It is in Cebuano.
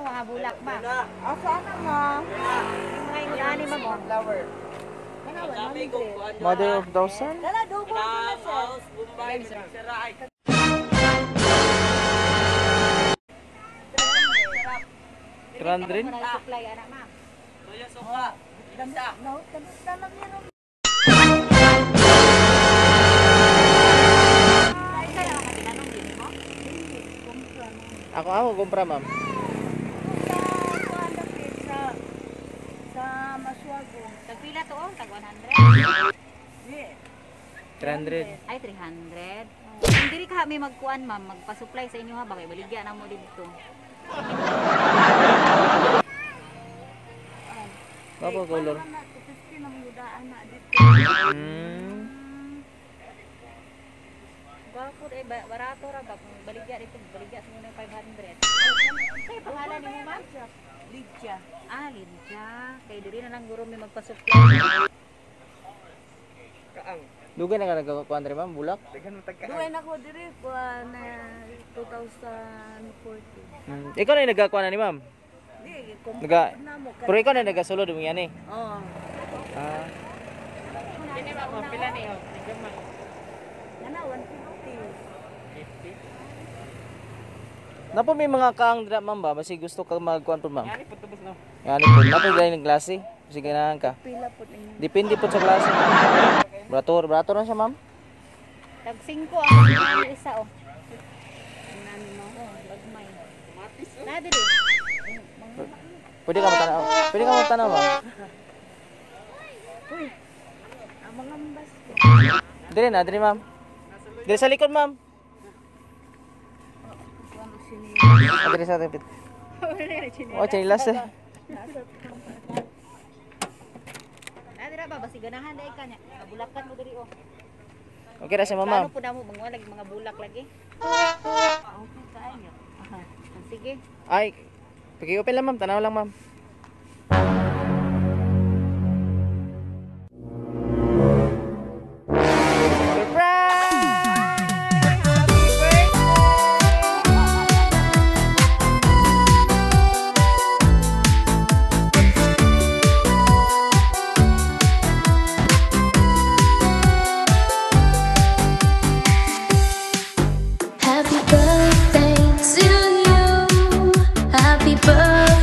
Mga bulak, ma'am. Asa na, ma'am? Mga ingon ani, ma'am, oh. Flower. Kana 100. Mother of thousand? Dala double na, sir. 300? Mo na supply ana, ma'am. Nahot kami na lang yan. Ay, na mga tinanong din mo. Ako ako kumpra, ma'am. Sa kuan dapit sa Maswago. Tag pila to, oh? Tag 100. Di. 300. Ay, 300. Kung diri ka may magkuan, ma'am, magpa-supply sa inyo ha, baka ibaligya na mo dito. Bako color. Ano na 250 na mudaan na dito. Gwapo eh, barato ra ba kung baligya dito, baligya sa muna 500. Kay pangalan nimo, ma'am? Lidya. Ah, Lydia. Kay diri na lang guro may magpa-supply. Dugay na ka nagkuan diri, ma'am, bulak. Duay na ko diri kuan na 2014. Ikaw na yung nagkakuan na ni ma'am. Di kumpra Naga na mo Pero ikaw na nagasulod mo yan eh. Oh. Ah. Kana 150. Napo may mga kaang dira, ma'am, ba? Basi gusto ka magkuan po, ma'am. Ngani po tubos no. Ngani po. Napo dai ng klase. Basi ganahan ka. Pila po ninyo. Depende po sa klase. Barato, barato na siya, ma'am. Tag 5 ang isa oh. Nani mo? Oh, gagmay. Na diri. Pwede ka magtanaw. Pwede ka magtanaw, ma'am. Uy. Ang mga ambas ko. Dire na, dire, ma'am. Dire sa likod, ma'am. Kuan og sini. Ah, dire sa tapit. Oh, chinilas eh. Nasa Na dira ba basi ganahan dai ka nya. Bulakan mo diri oh. Okay ra siya, ma'am. Plano po na mo manguha lagi mga bulak lagi. Okay kaayo. Aha. Sige. Ay, paki-open lang, ma'am. Tanaw lang, ma'am. Surprise! Happy birthday! Happy birthday to you. Happy birthday.